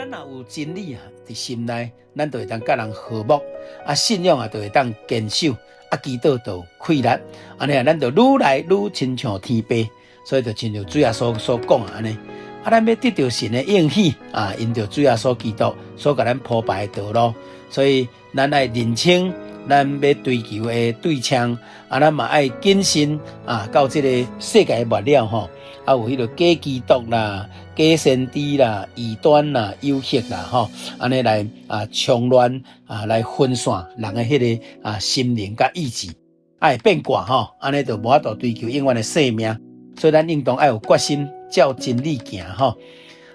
咱若有真理啊，佇心內，咱就會當佮人和睦，啊，信仰啊，就會當堅守，啊，祈禱就有氣力，按呢啊，咱就愈來愈親像天父，所以就親像主耶穌所講的按呢。啊，咱欲得著神的應許啊，因著主耶穌基督所共咱鋪排的道路，所以咱愛認清咱欲追求的對象，啊，咱嘛愛謹慎啊，到這個世界末了吼，啊有彼個假基督啦、假先知啦、異端啦、誘惑啦吼，按呢來啊衝亂啊，來分散人的彼個啊心靈佮意志，啊會變卦吼，按呢就無法度追求永遠的生命。所以咱應當愛有決心，照真理行吼，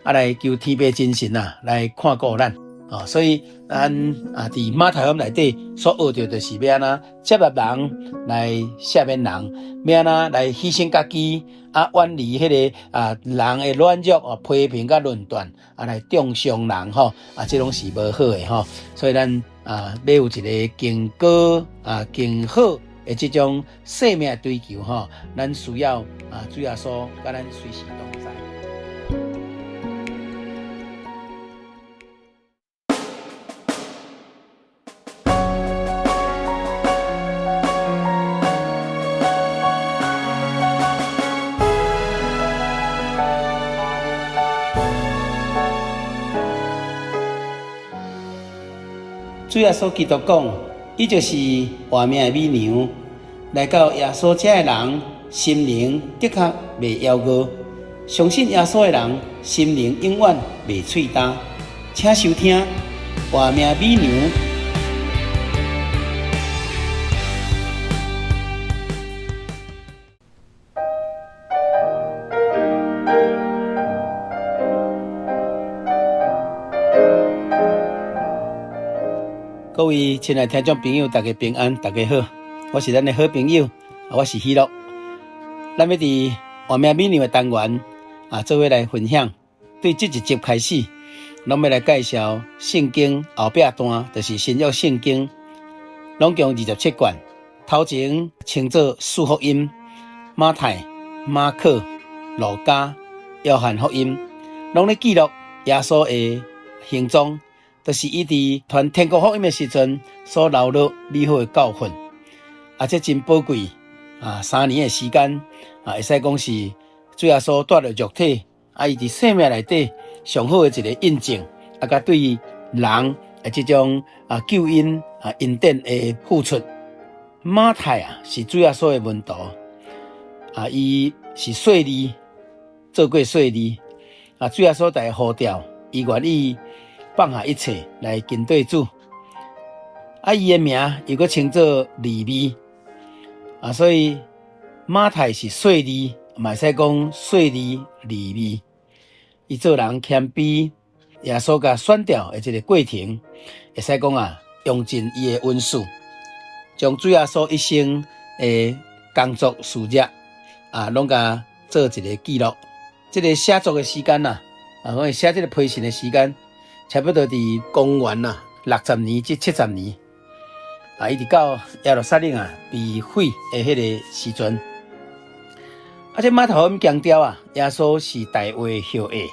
啊來求天父真神啊來看顧咱，哦，所以咱啊佇馬太福音內底所學著就是欲按怎接納人來赦免人，欲按怎來犧牲家己啊遠離彼個啊人的軟弱啊批評佮論斷啊來中傷人吼，啊這攏是無好的吼，所以咱啊欲有一个更高啊更好的這種生命追求吼，咱需要啊主耶穌佮咱隨時同在。主耶穌基督講，伊就是活命的美牛，來到耶穌遮的人，心靈的確袂枵餓；相信耶穌的人，心靈永遠袂喙焦。請收聽活命美牛。各位親愛聽眾朋友，大家平安，大家好，我是咱的好朋友，我是喜樂。咱欲佇活命美牛的單元啊，做伙來分享。對這一集開始，攏欲來介紹聖經後壁段，就是新約聖經，攏共27卷，頭前稱做四福音：馬太、馬可、路加、約翰福音，攏咧記錄耶穌的行蹤。就是伊佇傳天國福音的時陣所留落美好的教訓，啊，這真寶貴啊！3年的時間啊，會使講是主耶穌帶著肉體，啊，伊佇生命內底上好的一個印證，啊，佮對人的這種啊救恩啊恩典的付出。馬太啊，是主耶穌的門徒，啊，伊是稅吏，做過稅吏，啊，主耶穌共伊呼召，伊願意。放下一切來跟綴主，啊，伊的名又閣稱做利未，啊，所以馬太是稅吏，嘛會使講稅吏利未。伊做人謙卑，耶穌共選召的這个過程，會使講啊，用盡伊的恩賜，將主耶穌一生的工作事業啊，攏共做一个記錄。這个寫作的時間啊，啊，講寫這个批信的時間。差不多佇公元啊60年至70年，啊，一直到耶路撒冷啊被毀的彼个時陣。啊，這馬太福音強調啊，耶穌是大衛後裔。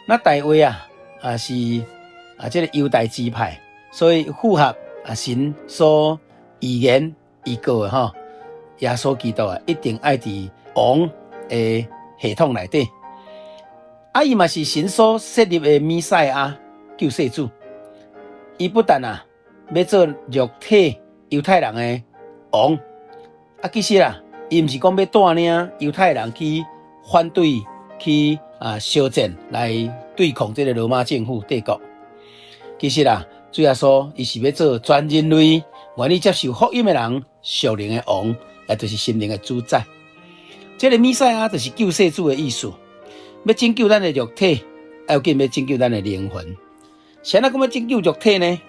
那大衛啊，啊是啊這个猶大支派，所以符合啊神所預言預告的吼，耶穌基督啊一定愛佇王的系統內底。啊！伊嘛是神所設立的彌賽亞救世主。伊不但啊，欲做肉體猶太人的王，啊，其實啊，伊毋是講欲帶領猶太人去反對、去啊相戰來對抗這个羅馬政府帝國。其實啊，主耶穌伊是欲做全人類願意接受福音的人屬靈的王，也就是心靈的主宰。這个彌賽亞就是救世主的意思。欲拯救咱的肉體，還要緊欲拯救咱的靈魂。啥人講欲拯救肉體呢？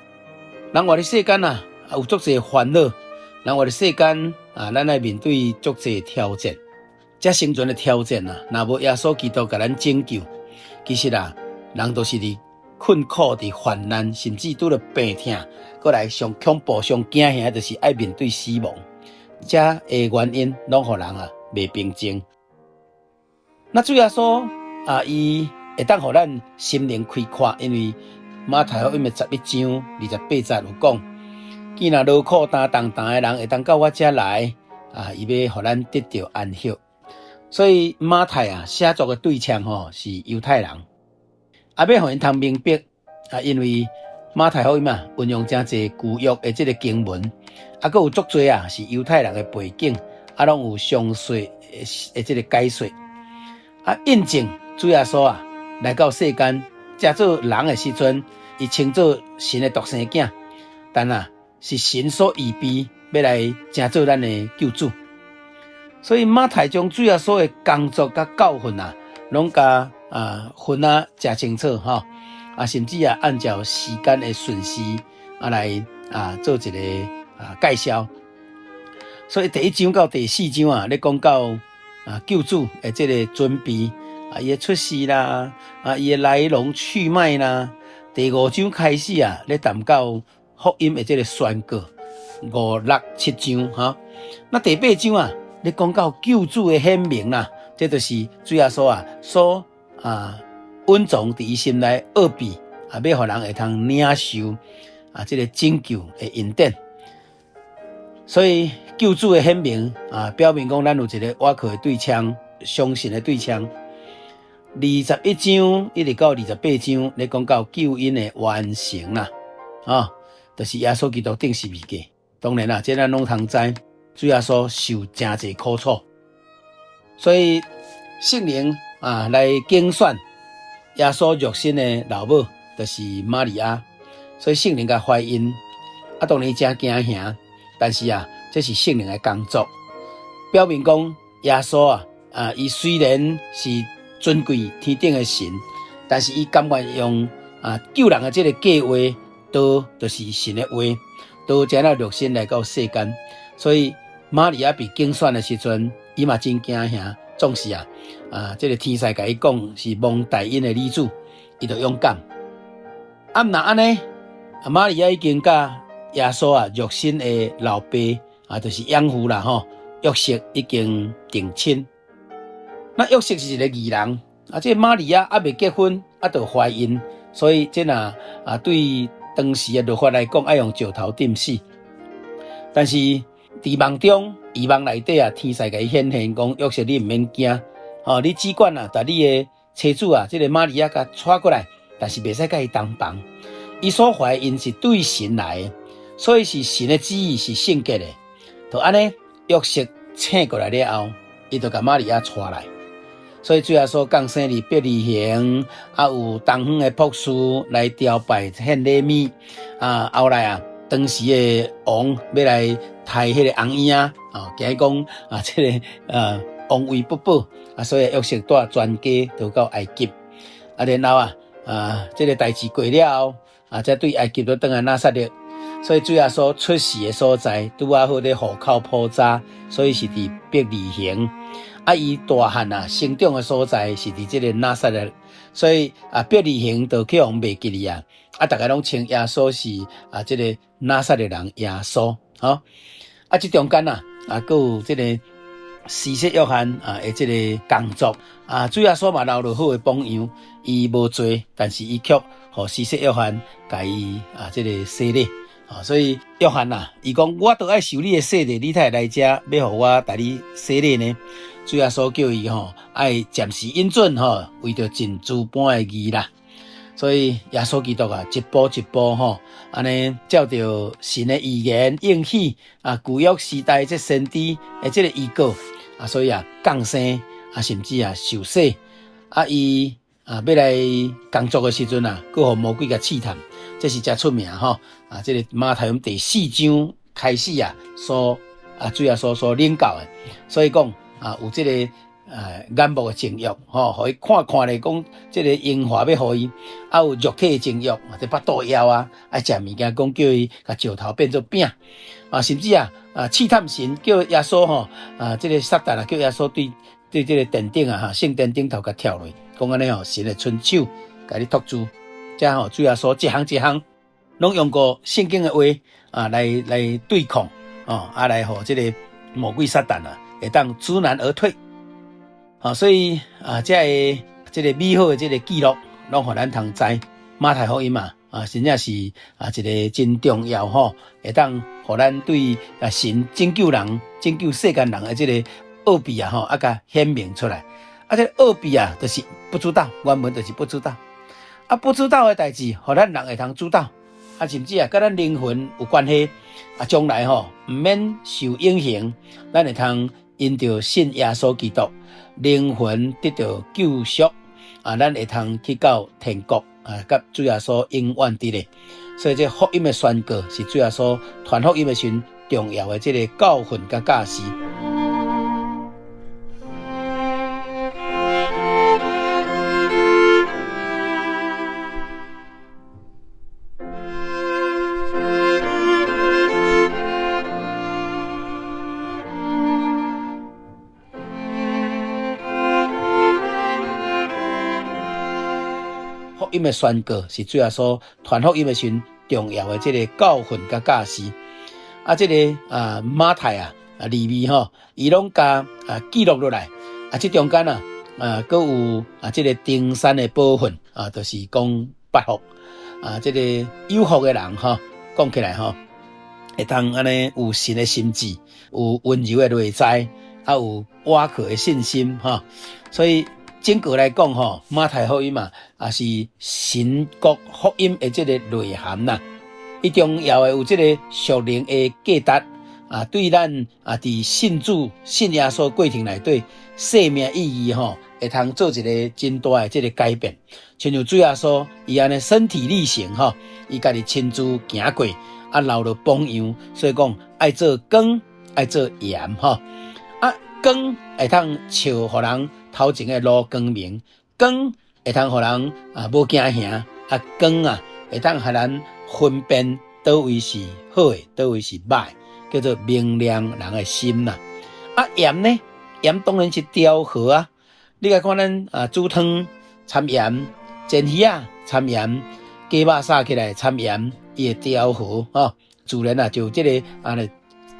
人活佇世間啊，有足濟煩惱；人活佇世間啊，咱愛面對足濟挑戰。這生存的挑戰啊，若無耶穌基督共咱拯救，其實啊，人都是佇困苦、佇患難，甚至拄著病痛，閣來上恐怖、上驚嚇，就是愛面對死亡。這个原因，攏予人啊袂平靜。那主耶穌啊，伊會當予咱心靈開闊，因為馬太福音的11章28節有講，見若勞苦擔重擔的人會當到我遮來，啊，伊欲予咱得著安息。所以馬太啊寫作的對象吼是猶太人，啊，欲予𪜶通明白啊，因為馬太福音啊運用誠濟舊約的這个經文，啊，閣有足濟啊是猶太人的背景，啊，攏有詳細的這个解說，啊，印證主耶穌啊來到世間，成做人的時陣，伊稱做神的獨生囝，但啊是神所預備欲來成做咱的救主。所以馬太將主耶穌的工作佮教訓啊，攏共啊分啊誠清楚吼，啊甚至啊按照時間的順序啊來啊做一个啊介紹。所以第一章到第四章啊，咧講到啊救主的這个準備啊，伊的出世啦，啊伊的來龍去脈啦。第五章開始啊，咧談到福音的這个宣告，五六七章哈。那第八章啊，咧講到救主的顯明啦，這就是主耶穌啊所啊隱藏佇伊心內奧秘啊，欲予人會通領受啊這个拯救的恩典。所以救主的顯明啊，表明講咱有一个倚靠的對象，相信的對象。21章一直到28章，咧講到救恩的完成啦，啊，就是耶穌基督釘十字架。當然啦，這咱攏通知，主耶穌受誠濟苦楚，所以聖靈啊來揀選耶穌肉身的老母，就是瑪利亞，所以聖靈共懷孕，啊，當然誠驚嚇，但是啊，這是聖靈的工作，表明講耶穌啊，啊，伊雖然是尊貴天頂的神，但是伊甘願用啊救人的這个計劃，道就是神的話，道成了肉身來到世間，所以瑪利亞被揀選的時陣，伊嘛真驚嚇，總是啊，啊，這个天使共伊講是蒙大恩的女子，伊就勇敢。啊，毋若按呢，啊，瑪利亞已經佮耶穌啊肉身的老爸啊，就是養父啦吼，約瑟已經訂親。那約瑟是一个義人，啊，這个瑪利亞猶未結婚，啊，就懷孕，所以這若啊對當時的律法來講，愛用石頭釘死。但是佇夢中，異夢內底啊，天使共伊顯現講，約瑟你毋免驚，吼，你只管啊，共你的妻子啊，這个瑪利亞共娶過來，但是袂使佮伊同房。伊所懷孕是對神來的，所以是神的旨意是聖潔的。就按呢，約瑟醒過來了後，伊就共瑪利亞娶來。所以主耶穌降生佇伯利恆，啊有東方的博士來朝拜獻禮物，啊後來啊，當時的王欲來刣彼个紅嬰仔，哦，驚講啊，這个啊王位不保，啊所以約瑟帶全家逃到埃及，啊然後啊啊這个代誌過了後，啊才對埃及倒轉來拿撒勒，所以主耶穌出世的所在拄仔好咧戶口普查，所以是佇伯利恆。啊，伊大漢啊，成長的所在是佇這个拿撒勒，所以啊，伯利恆就去予人袂記哩啊，啊，逐家攏稱耶穌是啊，這个拿撒勒人耶穌，吼。啊，這中間啊，啊，閣有這个施洗約翰啊的這个工作，啊，主耶穌嘛留落好的榜樣，伊無罪，但是伊卻予施洗約翰共伊啊這个洗禮。啊，所以約翰啊，伊講我都愛受你的洗禮，你才會來遮欲予我共你洗禮呢？主耶穌叫伊吼，愛暫時允准吼，為著盡諸般的義啦。所以耶穌基督啊，一步一步吼，按呢照著神的預言應許啊，舊約時代這先知的這个預告啊，所以啊降生啊，甚至啊受洗啊，伊啊欲來工作的時陣啊，閣予魔鬼共試探，這是誠出名吼啊！這个馬太福音第四章開始啊，所啊主耶穌所領教的，所以講啊有這个眼目的情慾吼，予伊看看咧，講這个榮華欲予伊，啊有肉體的情慾，佇腹肚枵啊，愛食物件，講叫伊共石頭變做餅啊，甚至啊啊試探神叫耶穌吼啊，這个撒旦啊叫耶穌對對這个殿頂啊哈聖殿頂頭共跳落，講按呢吼，神會伸手共你托住，這吼主耶穌一項一項攏用過聖經的話啊來來對抗哦，啊來予這个魔鬼撒旦啊會當知難而退。好，所以啊，這个這个美好的這个記錄，攏予咱通知。馬太福音啊，真正是一个真重要吼，會當予咱對神拯救人、拯救世間人的這个奧秘啊吼，共顯明出來。這个奧秘啊，就是不知道，原文就是不知道。不知道的代誌，予咱人會通知道。甚至啊，佮咱靈魂有關係。將來吼，毋免受永刑，咱會通因著信耶穌基督，靈魂得到救贖。咱會通去到天國。佮主耶穌永遠佇咧，所以這福音的宣告是主耶穌傳福音的時陣重要的這个教訓佮教示。福音的宣告是主耶穌傳福音的時陣重要的這个教訓佮教示。這个馬太啊、利未吼，伊攏共記錄落來。這中間啊，閣有這个登山的寶訓啊，就是講八福。這个有福的人吼，講起來吼，會當按呢有神的心志，有溫柔的內在，有倚靠的信心吼。所以整個來講吼，馬太福音啊，也是神國福音的這个內涵啦。伊重要的有這个屬靈的價值啊，對咱佇信主信耶穌過程內底生命意義吼，會通做一个真大的這个改變。親像主耶穌，伊按呢身體力行吼，伊家己親自行過，留落榜樣，所以講愛做光，愛做鹽吼。光會通照予人頭前的路光明，光會通予人無驚嚇，光啊會當予咱分辨佗位是好的，佗位是歹，叫做明亮人的心啦。鹽呢？鹽當然是調和啊。你來看咱煮湯摻鹽，煎魚仔摻鹽，雞肉炒起來摻鹽，伊會調和吼。自然啊，就這个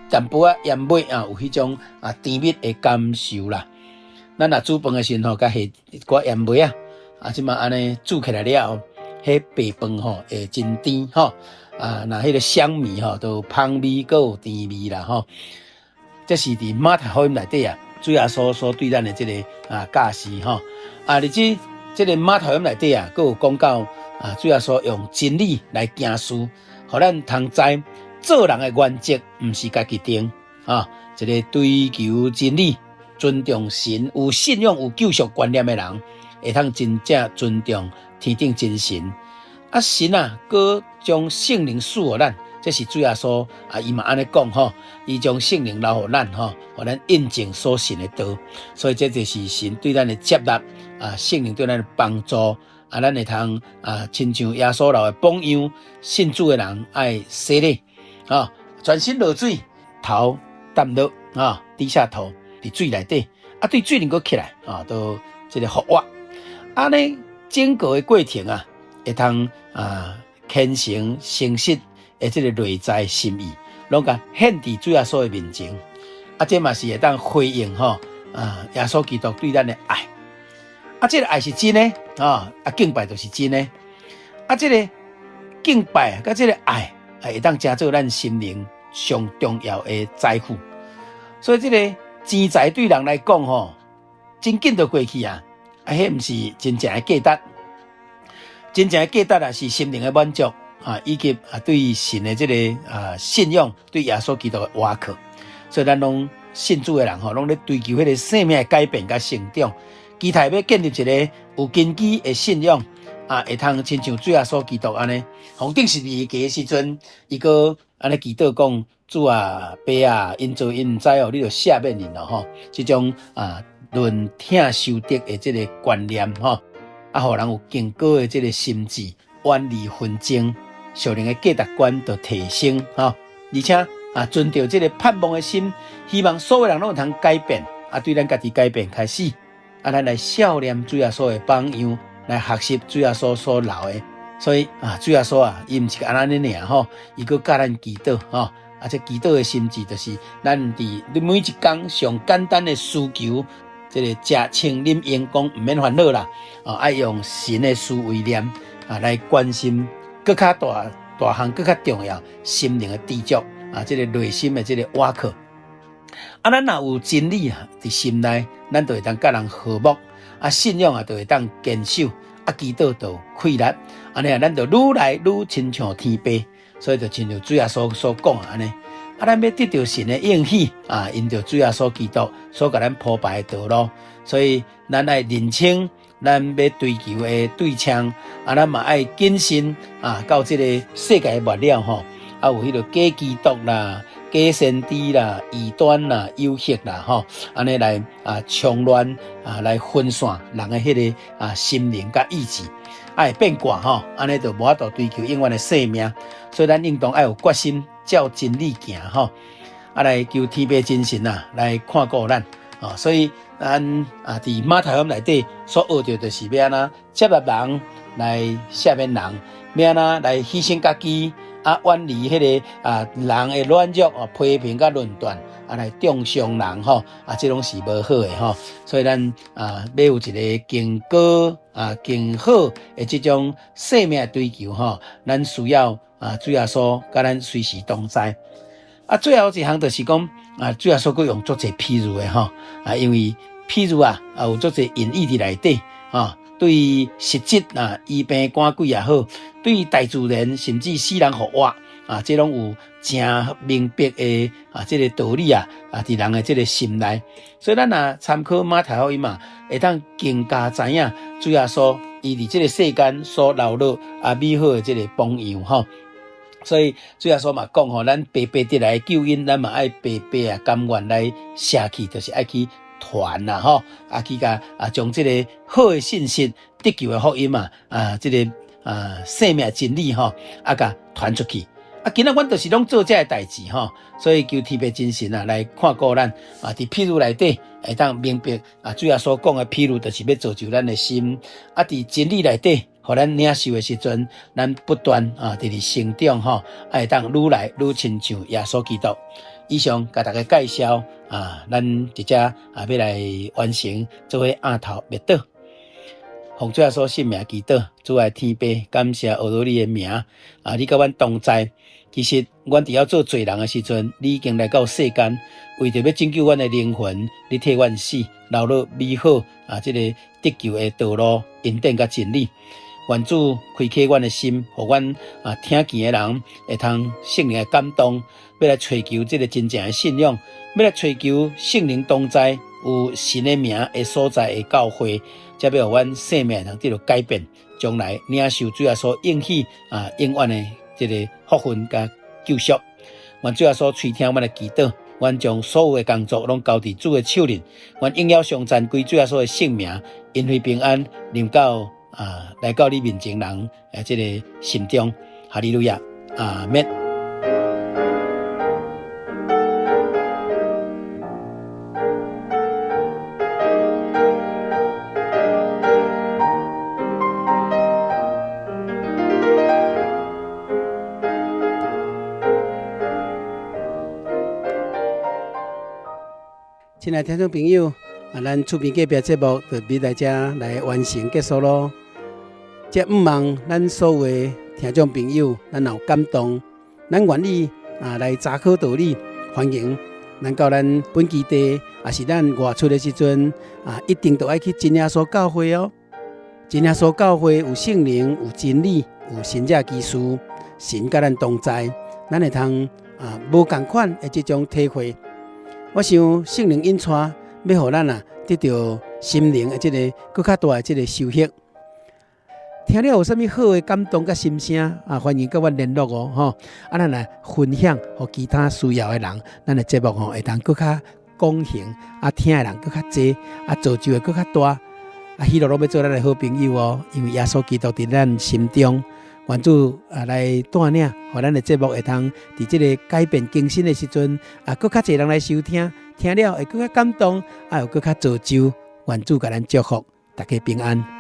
淡薄仔鹽味啊，有彼種甜蜜的感受啦。咱若煮飯的時陣吼，共下一寡鹽味啊，這馬按呢煮起來了後，彼白飯吼會真甜吼。若彼个香米吼，都有芳味，閣有甜味啦吼。這是佇馬太福音內底啊，主耶穌所對咱的這个教示吼。而且這个馬太福音內底啊，閣有講到主耶穌用真理來行事，予咱通知做人的原則，毋是家己定啊。一个追求真理、尊重神、有信仰、有救贖觀念的人，會通真正尊重天頂真神。神啊，閣將聖靈賜予咱，這是主耶穌啊，伊嘛按呢講吼，伊將聖靈留予咱吼，予咱印證所信的道。所以這就是神對咱的接納啊，聖靈對咱的幫助啊，咱會通親像耶穌留的榜樣，信主的人愛洗禮啊，全身落水，頭澹落啊，低下頭佇水內底，對水裡閣起來啊，都這个復活。按呢整個的過程啊，會通虔誠誠實的這个內在心意，攏共獻佇主耶穌的面前。這嘛是會當回應吼耶穌基督對咱的愛。這个愛是真的啊，敬拜就是真的。這个敬拜佮這个愛，會當成做咱心靈上重要的財富。所以這个錢財對人來講吼，真緊就過去啊！彼毋是真正的價值，真正的價值啊是心靈的滿足啊，以及對神的這个信仰，對耶穌基督的倚靠。所以咱攏信主的人吼，攏咧追求彼个生命的改變佮成長，期待欲建立一个有根基的信仰啊，會通親像主耶穌基督按呢，封釘十字架的時陣，伊閣按呢祈禱講：主啊，爸啊，𪜶做𪜶毋知哦，你就赦免𪜶咯吼。這種論疼修德的這个觀念吼，予人有更高的這个心志，遠離紛爭，屬靈的價值觀就提升吼，而且存著這个盼望的心，希望所有人攏會通改變，對咱家己改變開始，咱來效念主耶穌的榜樣，來學習主耶穌所留的。所以主耶穌啊，伊毋是按呢爾吼，伊閣教咱祈禱吼。這祈禱的心志就是咱佇每一工上簡單的需求，這這个食穿飲用講毋免煩惱啦，啊，愛用神的思維念啊來關心閣較大大項閣較重要心靈的知足啊，這个內心的這个倚靠。啊，咱若有真理啊，佇心內，咱就會當佮人和睦，啊，信仰啊，就會當堅守，啊，祈禱就有氣力，按呢啊，咱就愈來愈親像天父，所以就親像主耶穌所講的按呢。啊，咱欲得著神的應許啊，因著主耶穌基督所共咱鋪排的道路，所以咱愛認清咱欲追求的對象，啊，咱嘛愛謹慎啊，到這个世界末了吼，啊，有彼个假基督啦、假先知啦、異端啦、誘惑啦，吼，按呢來啊，衝亂啊，來分散人的彼个啊心靈佮意志，啊會變卦吼，按呢就無法度追求永遠的生命，所以咱應當愛有決心，照真理行吼，啊來求天父真神啊來看顧咱，哦，所以咱啊佇馬太福音內底所學著就是欲按怎接納人來赦免人，欲按怎來犧牲家己。啊，遠離彼个啊人的軟弱啊，批評佮論斷啊，來中傷人吼，啊，這攏是無好的吼。所以咱啊，欲有一个更高啊、更好的這種生命追求吼，咱需要啊，主耶穌佮咱隨時同在。啊，最後一項就是講啊，主耶穌閣用足濟譬喻的吼，啊，因為譬喻啊，啊有足濟隱意佇內底啊。對實質啊，醫病趕鬼也好，對大自然甚至死人復活啊，這攏有誠明白的啊，這个道理啊，啊，佇人的這个心內。所以咱若參考馬太福音嘛，會當更加知影主耶穌伊佇這个世間所留落啊美好的這个榜樣吼。所以主耶穌嘛講吼，咱白白得來的救恩，咱嘛愛白白啊甘願來捨去，就是愛去傳啦吼，啊去共啊將這个好的信息、得救的福音啊，啊這个啊生命真理吼，啊共傳出去。啊，今仔阮就是攏做這个代誌吼，所以求天父真神啊來看顧咱啊，佇譬喻內底會當明白啊，主耶穌講的譬喻就是欲造就咱的心。啊，佇真理內底，予咱領受的時陣，咱不斷啊佇咧成長吼，啊會當愈來愈親像耶穌基督。以上共大家介紹啊，咱佇遮啊欲來完成做伙鴨頭默禱，奉主耶穌聖名祈禱，主愛天父，感謝阿羅你的名啊，你佮阮同在。其實，阮佇猶做罪人的時陣，你已經來到世間，為著欲拯救阮的靈魂，你替阮死，留落美好啊這個得救的道路、恩典佮真理。願主開啟阮的心，予阮啊聽見的人會通聖靈的感動，欲來揣求這个真正的信仰，欲來揣求聖靈同在、有神的名的所在的教會，才欲予阮生命通得著改變，將來領受主耶穌應許啊永遠的這个福分佮救贖。願主耶穌垂聽阮的祈禱，阮將所有的工作攏交佇主的手裡，阮榮耀頌讚歸主耶穌的聖名，恩惠平安臨到。啊，來到你面前人的這个心中，哈利路亞，阿們。親愛聽眾朋友，啊，咱厝邊隔壁節目就欲來遮來完成結束囉。這毋望咱所有的聽眾朋友，咱若有感動，咱願意啊來查考道理，歡迎咱到咱本基地，抑是咱外出的時陣啊，一定都愛去真耶穌教會哦。真耶穌教會有聖靈，有真理，有神蹟奇事，神佮咱同在，咱會通啊無仝款的這種體會。我想聖靈引帶，欲予咱啊得著心靈的這个閣較大的這个收穫。聽了有啥物好的感動佮心聲啊，歡迎佮阮聯絡哦，吼！啊，咱來分享予其他需要的人，咱的節目吼會當閣較廣行，啊，聽的人閣較濟，啊，造就會閣較大。啊，喜樂攏欲做咱的好朋友哦，因為耶穌基督佇咱心中，願主啊來帶領，予咱的節目會通佇這个改變更新的時陣，啊，閣較濟人來收聽，聽了會閣較感動，啊，有閣較造就，願主共咱祝福，大家平安。